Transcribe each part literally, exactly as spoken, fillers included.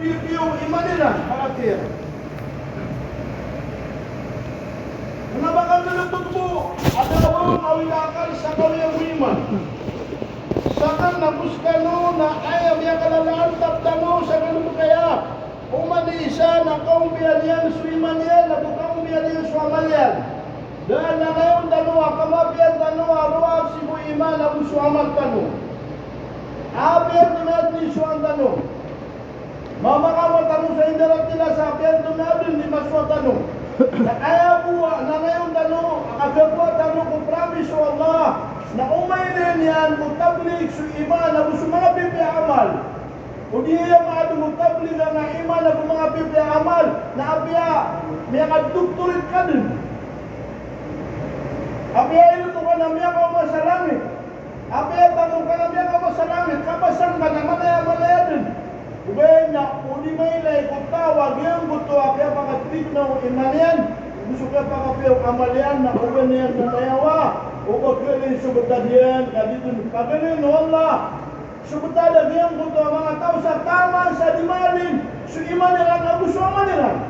Pipiya o iman iran, paratiyaya. Kna ba ka dn oto bo a da a ba awid a akal sa kawiyag o iman. Sakn na bo skano na aya miyakalala a antap tano sa galbk aya. Oman i isa na kaombiyan iyan so iman iyan, ago kaombiyan iyan so amal iyan. Da a lalayon tano a kamapiya tano a rowar sii ko iman ago so amal tano. Apiya tano na adn i sowa tano. Mamakaoma tano sa indaratila sa apiya tano na adn i masowa tano. Na aya bo a lalayon tano a kagagowa tano ko promise o Allah na omailay niyan ko tablig so iman ago so manga pipiya a amal. O di aya maadn ko tablig a iman ago manga pipiya a amal na apiya miyakadoktorit ka dn. Apiya ino ka na miyakaoma sa langit. Apiya tano ka na miyakaoma sa langit, kabasa ngka na manaya-manaya dn. Ogaid na o di mailay ko taw a giyangkoto a kiyapakatigna o iman iyan, go so kiyapakapiya o amal iyan na oba niyan manayawa, oba kiyalin so btad iyan, ka di dn pagalin o Allah so btad a giyangkoto a manga taw sa taman sa di maalin so iman iran ago so amal iran.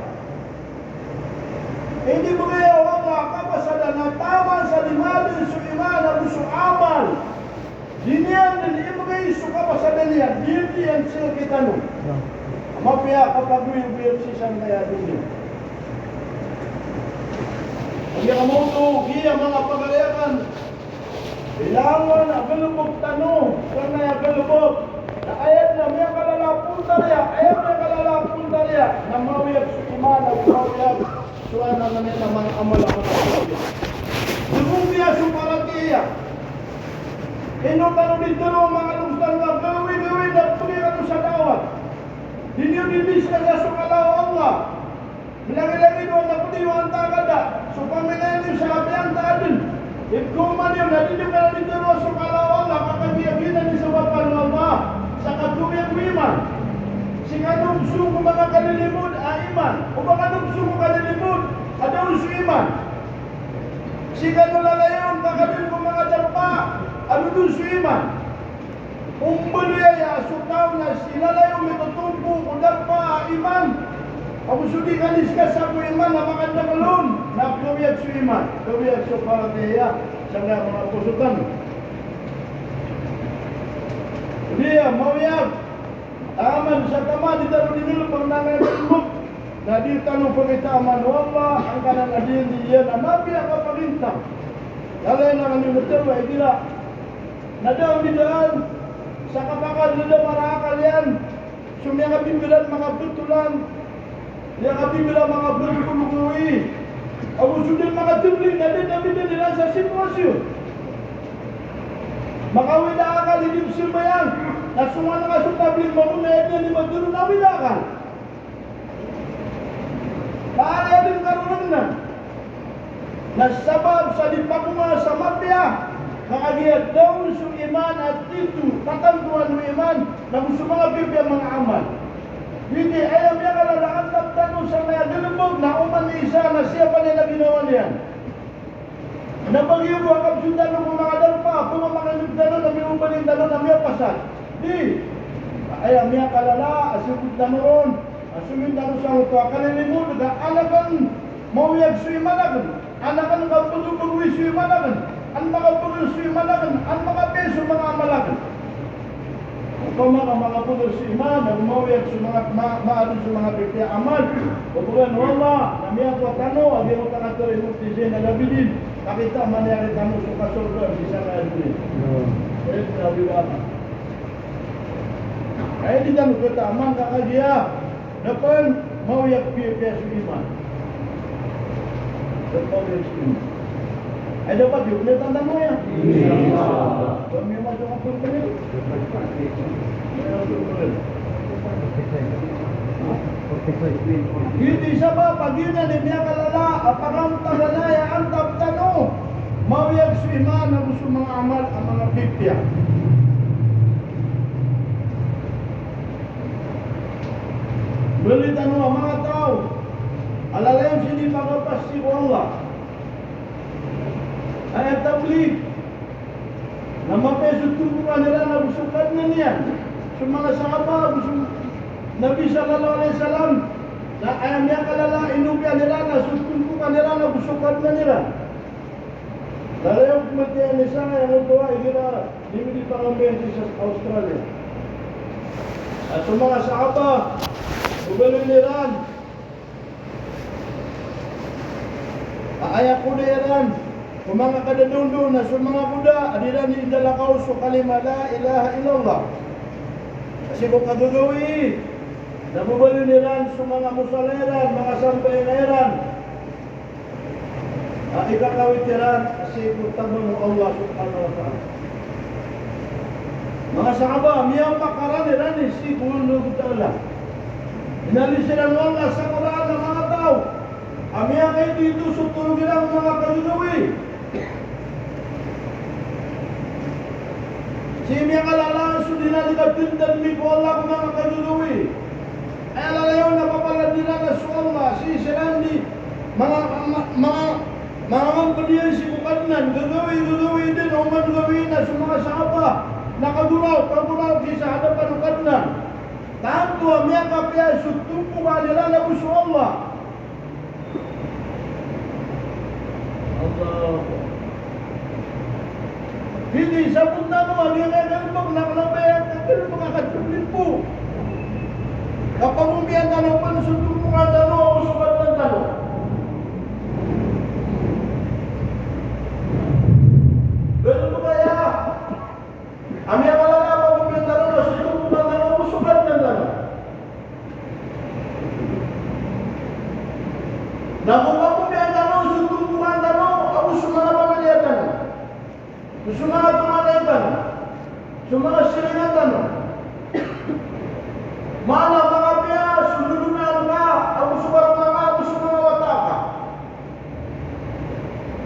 Indi bgay o Allah a kapasadan a taman sa di maalin so iman ago so amal. Di niyan dn ibgay so kapasadan iyan, di niyan sii kitano. Mapiya a kapagoyagoyag sii sangkaya a doniya. Aya maoto, giya manga pagari akn, ilangan a galbk tano, karna aya galbk na aya dn a miyakalala a pontariya, aya miyakalala a pontariya na mawiyag so iman ago mawiyag so anan a manga amal a manga paratiyaya. Dn oto so paratiyaya. Ino tano di tano manga loks tano a gawii-gawii na pdi kano sa da'wah. Di niyo di discuss so kala o Allah. Lagid-lagid o na pdi o antaa ka da so pamilya niyo sa apiya antaa dn. Ipkhaoma niyo na di niyo kala di tharoa so kala o Allah, ka kagiya giyanan i sabap o Allah sa kagawii ko iman. Sii kano pzong ko manga kalilimod a iman, o ba kano pzong ko kalilimod a da on so iman. Sii kano lalayon ka kadn ko manga darpa a da on so iman. Ombaloy aya a so taw na sii lalayon mitotompo ko darpa a iman. Ago so di kaniskasa ko iman na makadakl on na kawiyag so iman, kawiyag so paratiyaya sangkaya manga poso tano. Di a mawiyag taman sa taman di tano di nilbang na miyabalombok na di tano pagitaman o Allah angkanan a di niyan a mapiya a kapagintang. Lalayon a kaniyo na tero a igira na da a mbidaan sa kapakadadamar a akal iyan so miyakabibira a manga btolan, miyakabibira a manga btolan ko logowi. Ago so dn manga tablig na da a mbidaan iran sa sitwasyon. Makawida akal i di pzambayang, na songowan ka so tablig mambo na aya dn i matero na awida akal. Ba aya dn karorognan na sabap sa di pagonga sa mapiya, ka kagiya da on so iman a tito, tatantoan o iman, na go so manga pipiya a manga amal. Giyoto i aya miyakalala a antap tano sa manga galbk na oman i isa na siyapa niyan a ginawa niyan. Na ba giyoto a kapzon tano ko manga darpa, pamamakaneg tano na miyaobalin tano na miyapasad. Di. Aya miyakalala a siyogod tano ron, a siyogod tano sangkoto a kalilimod ka an akn mawiyag so iman akn, an akn kapagbagoy so iman akn, an makapagr so iman akn, an makapiya so manga amal akn. Opama ka makapagr so iman, ago mawiyag so manga, ma-, maadn so manga pipiya a amal. Opama o Allah na miyakowa tano a giyangkoto a katharo i Mufti Zain Al-Abidin, kakitaa maniyari tano so kasorgaan sii sangkaya a doniya. Hmm. Aya dn a bida ka. Aya di tano kataman ka kagiya na pn mawiyag pipiya so iman. Pn mawiyag so iman. Ay, dapat yun, kaya tanda mo yan. Iya. Kami yung masok ang pagpili. Giyoto i sabap a giyanan i miyakalala a pagantagan aya antap tano. Mawiyag so iman ago so manga amal a manga pipiya. Baloy tano a manga taw a lalayon sii di pagapas sii ko Allah. Aya tablig na mapiya so tombokan iran ago so Kadnan iyan, so manga sahaba ago so Nabi sallallahu alaihi wasallam, na aya miyakalala a inopiyaan iran na so tompokan iran ago so Kadnan iran. Lalayon ko matiya i isa a oto a igira dii di pangambayan sii sa Australia. Na so manga sahaba, mbabaloy iran a aya koda iran ko manga kadadaondaw na so manga koda a di iran indalakaw so kalima la ilaha illallah. Sii ko kagagawii na mbabaloy iran so manga mosala iran, manga sambayang iran a ikakawit iran sii ko taman o Allah subhanahu wa ta'ala. Manga sahaba, miyapakaran iran sii ko Allah ta'ala. Inaloy siran o Allah sa Qur'an a manga taw a miyakaito-ito so tolog iran ko manga kagagawii. Sii miyakalala so di iran di katindg ko Allah ko manga kagagawii. Aya lalayon a papalad iran na so Allah, sii siran di manga, manga, manga, manga mambaliya sii ko Kadnan, gagawii, gagawii dn, oman gawii na so manga sahaba na kagoraok, kagoraok sii sa hadapan o Kadnan. Tanto a miyakapiya so tompokan iran ago so Allah. Allahu Akbar. Pwede sabot tano a di na galbk na kna ba aya galbk a katharo libo. Ka pagompiya tano pn so tompokan tano ago so Kadnan tano. Galbk aya a miyakalala a pagompiya tano na so tompokan tano ago so Kadnan tano. Na go pagompiya tano so tompokan tano ago so manga pamiliya tano, so manga tonganay tano, so manga siringan tano. Maana makapiya so ndodonaan ka ago so karoma ka ago so manga wata ka.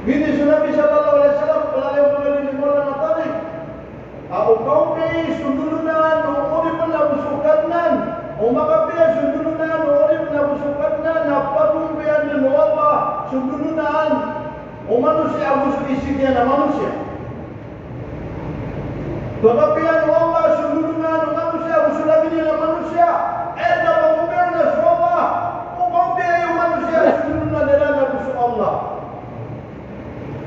Giyoto so Nabi sallallahu alaihi wasallam, lalayon ko manga Tariq. A o kaompiya i so ndodonaan o oripn ago so Kadnan, o makapiya so ndodonaan o oripn ago so Kadnan, na pagompiyaan dn o Allah so ndodonaan o manosiya ago so isig iyan a manosiya. Pagapiyaan o Allah so ndodonaan o manosiya ago so lagid iyan a manosiya. Aya pagompiyaan na so Allah. O kaompiya i o manosiya so ndodonaan iran ago so Allah.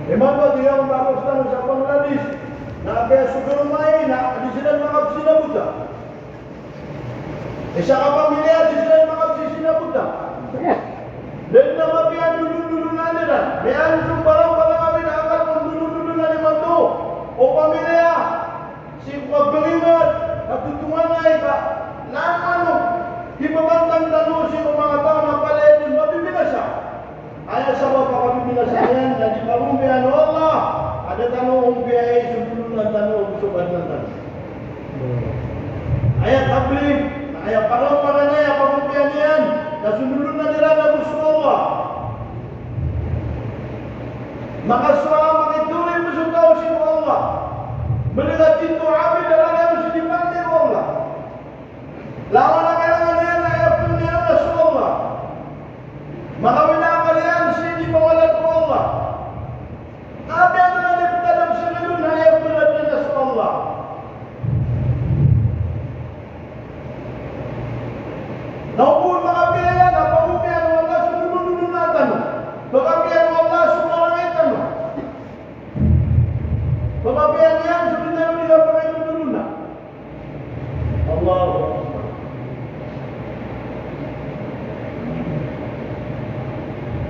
Imanto a di ran pagos tano sa Bangladesh, na apiya so karoma i na di siran makapsinabota. Isa ka pamiliya di siran makapsinabota. Da dn a mapiya a ndodondodonaan iran. Miyaaloy so barang, barang a miyakakal ko ndodondodonaan imanto o pamiliya. Sii ko kabalingan, katotonganay, ka, na ano, di ba bantang tano sii ko manga taw na palaya dn mabibinasa. Aya sabap a kabibinasa niyan na di pagompiyaan o Allah a da tano ompiyai so ndodonaan tano ago so Kadnan tano. Aya tablig, aya pagompiya niyan, aya pagompiya niyan na so ndodonaan iran ago so Allah. Makasowa, makitoro i pd so taw sii ko Allah. Mbaling a tinto a abid a lagid o sii di pantay o Allah. Langon a kailangan iyan na aya pd iyan na so Allah. Makawina a akal iyan sii di pawalad ko Allah. Na apiya dn a di ptadam sii dn na aya pd iyan na so Allah. Na o ba makapiya iyan a pagompiyaan o Allah so ndodonaan tano. Pagapiyaan o Allah so marangay tano. Pagapiyaan iyan so di tano di kapangay ndodonaan. Allahu Akbar.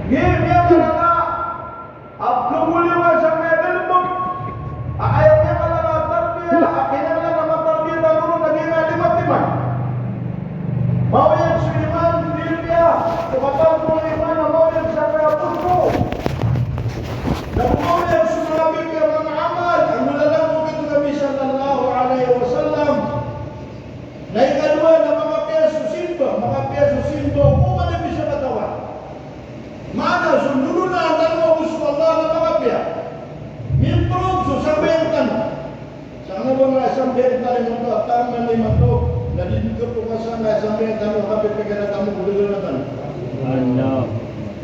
Giya, giya, giya, a pkhaboliyong a sangkaya galbk a aya miyakalala a tarbiya a kinanglan a matarbiya tano ron na giya lima timan. Maoyag so iman, tarbiya, so katarbiya o iman, a maoyag sangkaya pondok. Na maoyag so manga pipiya a manga amal a mlalang o Nabi sallallahu alaihi wasallam. Na ikadowa na makapiya so simba, makapiya so simba o oman i bisa katawan. Maana so ndodonaan tano ago so Allah na makapiya. Mimprove so sambayang tano. Sa kna ba nga sambayang tano imanto a taman imanto na di dn kapokasa nga sambayang tano, kapipikiran tano ko dn a tano. Ano?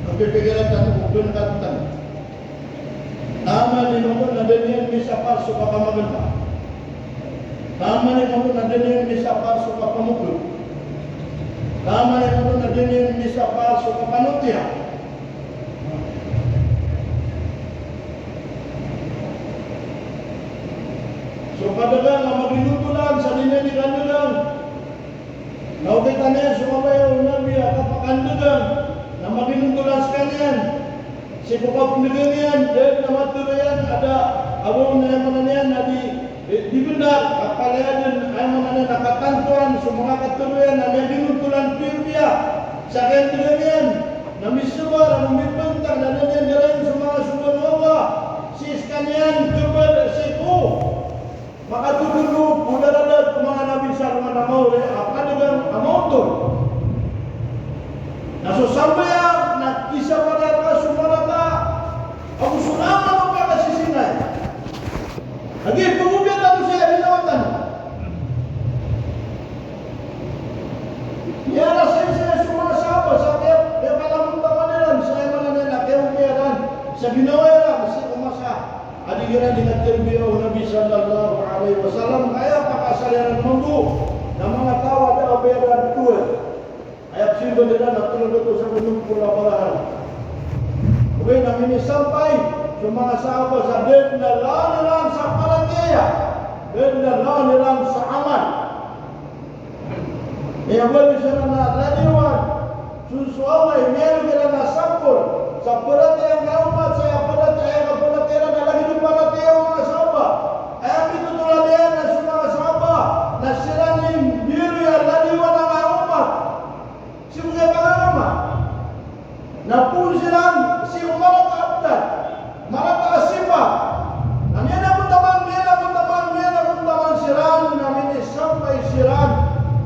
Kapipikiran tano ko dn a tano. Taman imanto na da niyan misapar so kapamaganta. Taman imanto na da niyan misapar so kapamokto. Taman iyan oto na di niyan misapar so kapanotiya. So kadagang a maginontolan sa di niyan di kandagang. Na ogaid tano iyan so mabaya o Nabi a kapakandagang na maginontolan skaniyan. Sii ko kapndagang iyan, da dn a matero iyan a da a ba on, aya maana niyan na di, di, di bnar, a palaya dn, aya maana niyan na katantoan so manga katero iyan a miyaginontolan piyapiya sa kaindagang iyan, na misabar, na mibantang, na da niyan darain so manga somba o Allah sii skaniyan, kbad sii ko makatotondog ko daradat o manga nabi sa alongan a maori a kadagang a maontol. Na so sambayang na kisabaran ka so marata ago so amal o piyakasisingay. Lagid o pagobiyat tano sa ginawa tano. Miyarasay saya so manga sahaba sa kiya, kiyapalamontaman iran sa aya maana niyan na kiyaopiya iran sa ginawa iran sii ko masa a di iran di katarbiya o Nabi sallallahu alaihi wasallam, ka aya pakaasal iran mambo na manga taw a da a ba iran tuwad. Aya pzimba iran na tlo gatos ago nompolo a barahala. Ogaid na minisampay so manga sahaba sa da dn a lawan iran sa paratiyaya, da dn a lawan iran sa amal. Miyabaloy siran a ladiwan, so, so Allah i miyaaloy kiran a sampol sa paratiyaya angkai a omat, sa aya paratiyaya, aya kaparatiyaya iran na lagid o paratiyaya o manga sahaba. Aya mitotolad iyan na so manga sahaba na siran i miyaaloy a ladiwan angkai a omat sii ko kiyapagagama. Na poon siran sii ko marata a btad, marata a sipat. Na miyanapntaman, miyanapntaman, miyanapntaman siran, na minisampay siran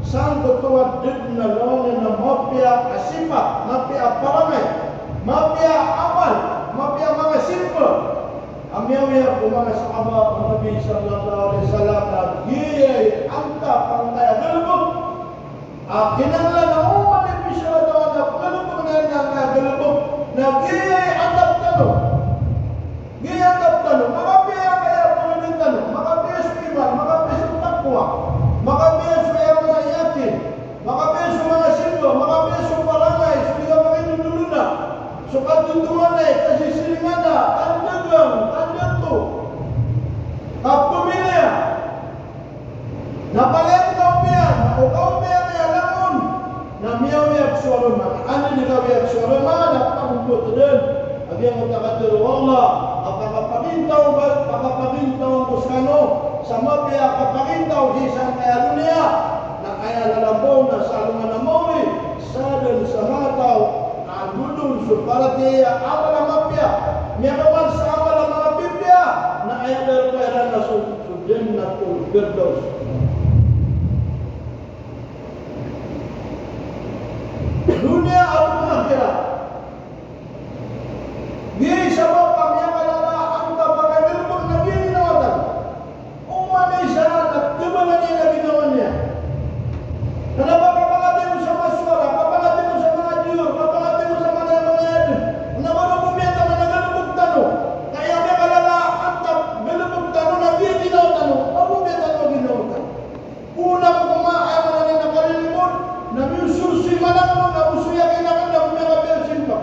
sangkoto a da dn a lawan iyan a mapiya a sipat, mapiya a parangay, mapiya a amal, mapiya a manga simba. A miyawiya ko manga sahaba o Nabi sallallahu alaihi wasallam na giyai antap angkai a galbk. A kinanglan a oman i pzalatawan a pgalbk na, na, na galbk na giyai antap tano. Giyai antap tano, makapiya angkai a pangnin tano, makapiya so iman, makapiya so taqwa, makapiya so aya manga yakin, makapiya so manga simba, makapiya so parangay, so di kapakindodolona, so katontonganay, kasisiringan a, kandagang, kandato, kapamilya. Na palaya di kaopiya, na o kaopiya na aya langon na miyawiya ko so aroma. Anda di kawiya ko so aroma na pagobot dn a giyangkoto a katharo o Allah a pakapagintaw, pakapagintaw ko skano sa mapiya a kapagintaw sii sangkaya doniya. Na aya lalambaw na sa alongan a maori, sadn sa manga taw a dodon so paratiyaya, amal a mapiya, miyakawan sa amal a mapipiya, na aya darpa iran na so, so Jannatul Firdaus. Doniya ago akhirat. Giyai sabap a miyakalala a antap a kagalbk na giyai ginawa tano. Oman i isa na tbala niyan a ginawa niyan. Kna ba kapakatimo sa maswara, kapakatimo sa manga diyor, kapakatimo sa manga manga adn. Kna ba roo ko miyataman a galbk tano. Ka aya miyakalala a antap galbk tano na giyai ginawa tano. Ago miyataman a ginawa tano. Poon ako ko manga, aya maana niyan na, kalilibod, na miyosorsi manang on, na bo so yakin akn na bo miyakapiya so simba.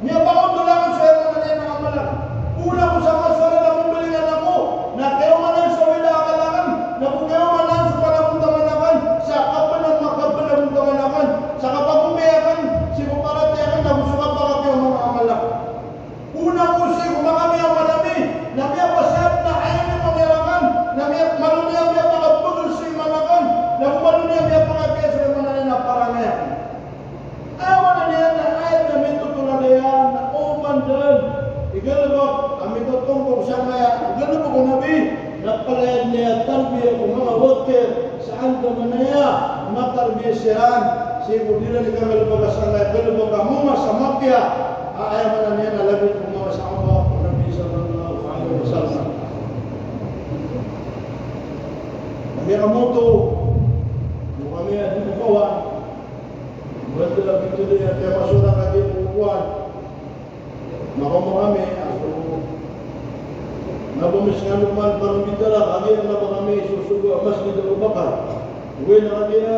Miyapangontol akn so, aya maana niyan na, amal akn. Poon ako sa maswara na mimbalingan ako, na kiyaomanan sa wida a akal akn, na bo kiyaomanan so panagontaman akn, sa kapana, kapanagontaman akn, sa kapagopiya akn sii ko paratiyaya akn, na bo so kapakapiya o manga amal akn. Poon ako sii ko makamiyamal ami, na miyapasad na aya niyan mamiyarakan, na miya, malo niyan miyapakabagr so iman akn, na go malo niyan miyapakapiya so iman akn na parangay akn. Aya maana niyan na aya na mitotolad iyan na oman dn i galbk a mitotongkog sangkaya galbk o Nabi, na palaya niyan tarbiya ko manga wakil sa andamanaya, matarbiya siran sii ko di iran di kagalbka sangkaya galbk a moma sa mapiya. A, aya maana niyan na lagid o manga sahaba o Nabi sallallahu alaihi wasallam. Kami a kamoto, kami a di ko kawan, banda a bitoda a kiyamasoran ka di ko kawan. Makaoma kami, a so, na ba mi skano man panombitara, kagiya na ba kami so sogo a Masjid Abu Bakar. Oway na kagiya,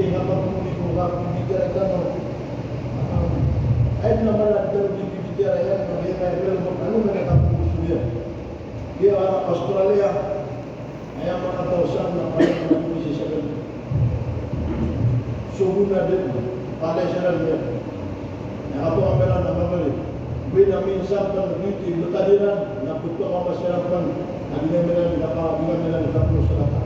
Iti nga pagmuni ko kapagbicara tano. Aya na mala tano di bicara iyan, na aya na aya na mala tano di bicara iyan. Di a Australia, aya manga taw san na palaya na manga misi sa galbk. Sogo na dn, palaya siran dn. Aya kapamamera na mabalik. Bida minsan pn diti, bkadiran, na pto ka masiran pn, na di na miran, na ka, di na miran, na ka pn sa rata.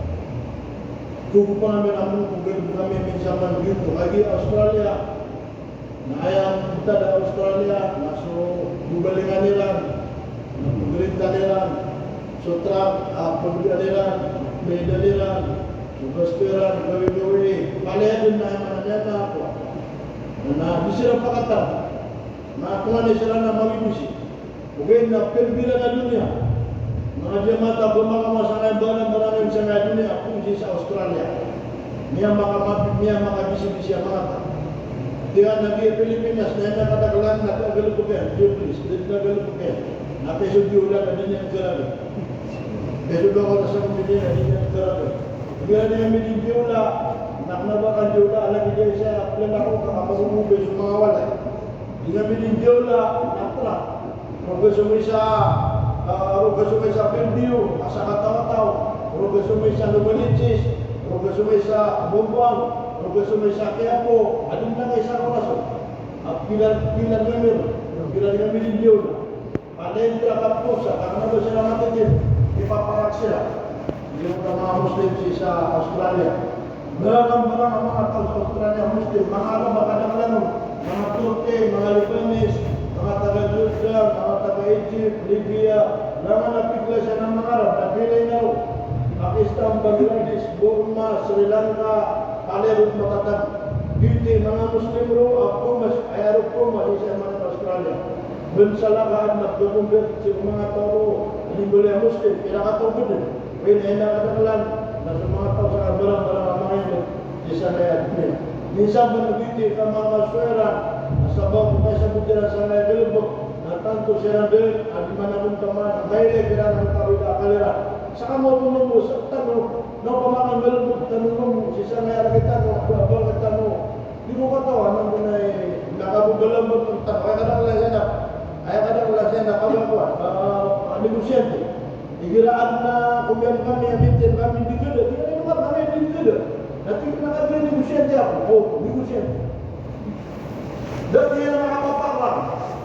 Sogo pn a miran pn ko galbk ami minsan pn dito, lagid Australia. Na aya mtada Australia, na so bobalingan iran, na pagrintan iran, so truck, a, pagrintan iran, pagrintan iran, so gasto iran, gawii-gawii, palaya dn na aya mananaya na ako. Na di siran pakatan. Na ako nga na siran na mawibisi. Ogaid na pmbiran a doniya. Manga jamaat a ba manga masa nga ibaran, ibaran sa nga doniya, ako sii sa Australia. Miyamakama-, miyamakabisibisi a manga taw. Tiyan a giya Pilipinas, na aya kadaklan na kagalbk iyan, Jeffries, na kagalbk iyan. Na peso di ola na di niyan karaga. Peso dowa ka sa pamilya na di niyan karaga. Giya di ami di ola, na kna ba ka di ola, lagid iyan sa plan ako, ka kapag-ubay so manga walay. Di ami di ola, na trak. Roga so misa, ah, roga so misa Pilipinas, a sakataw-taw, roga so misa Novaliches, roga so misa Bombang, roga so misa Quiapo, adn na kaisa ko rason. A pila, pila numero, pila di ami di ola. Pala intira ka posa, ka kna ba siran matitip, ipaparak siran. Giyoto a manga Muslim sii sa Australia. Manga, manga, manga taw sa Australia, Muslim, manga Arab a kadaklan on, manga Turkey, manga Lebanese, manga taga Jordan, manga taga Egypt, Libya, langon a piglasan a manga Arab, na bilay na ron. Pakistan, Bangladesh, Burma, Sri Lanka, palaya ron makatag. Giyoto i manga Muslim ron, a poma, aya ron poma, sii sa manga Australia. Bn sa lakaad na pagomber sii ko manga taw ron, a di mbala Muslim, iran a taw bdn. Oway, na aya kadaklan na so manga taw sa kabarang-barang a manga ingd sii sa aya doniya. Minsan ba na giyoto i kamamasowa iran, na sabap ko kaisabot iran sangkaya galbk, na tanto siran dn a di manamtaman a mailay kiran a kawid a akal iran. Sa kamo oto mambo, sa tano, na o ka manga galbk tano mambo, sii sangkaya rakn tano, a ba, ba tano. Di ko katawan antonaa i, na kabobalan ba tano, aya kadaklan siyan na, aya kadaklan siyan na kabakowan, ah, negosyante. Igira adn a komiyan kami, a mitiyan kami, di gada, di gada, di gada. Na tig iyan a negosyante ako. O, negosyante. Da di iyan makapapara,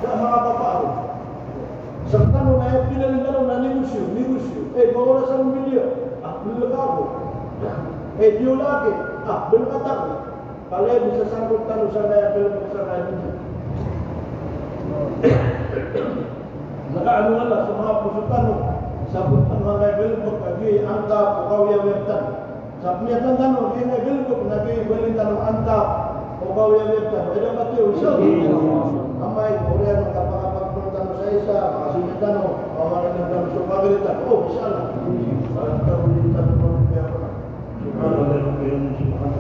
da makapapara. Sa tano na aya pinalin tano na negosyo, negosyo. Eh, ba wala sa media. Ah, blk ako. Eh, di ola aki. Ah, blk ako. Palaya di sasangkot tano sangkaya galbk sangkaya doniya. Na kaano nga la so manga poso tano, sabot tano angkaya galbk a giya angkap o kaoyagoyag tano. Sa pmiyatan tano, giya angkaya galbk na giya ibalin tano angkap o kaoyagoyag tano. Aya dapat iyo, insha Allah. Amay, oriyan o kapakapagpon tano sa isa, makasingit tano, pamaranan tano so pagalitan. O, insha Allah. Sa tano di tano pamimpiyakonan. Subhanallah, subhanallah.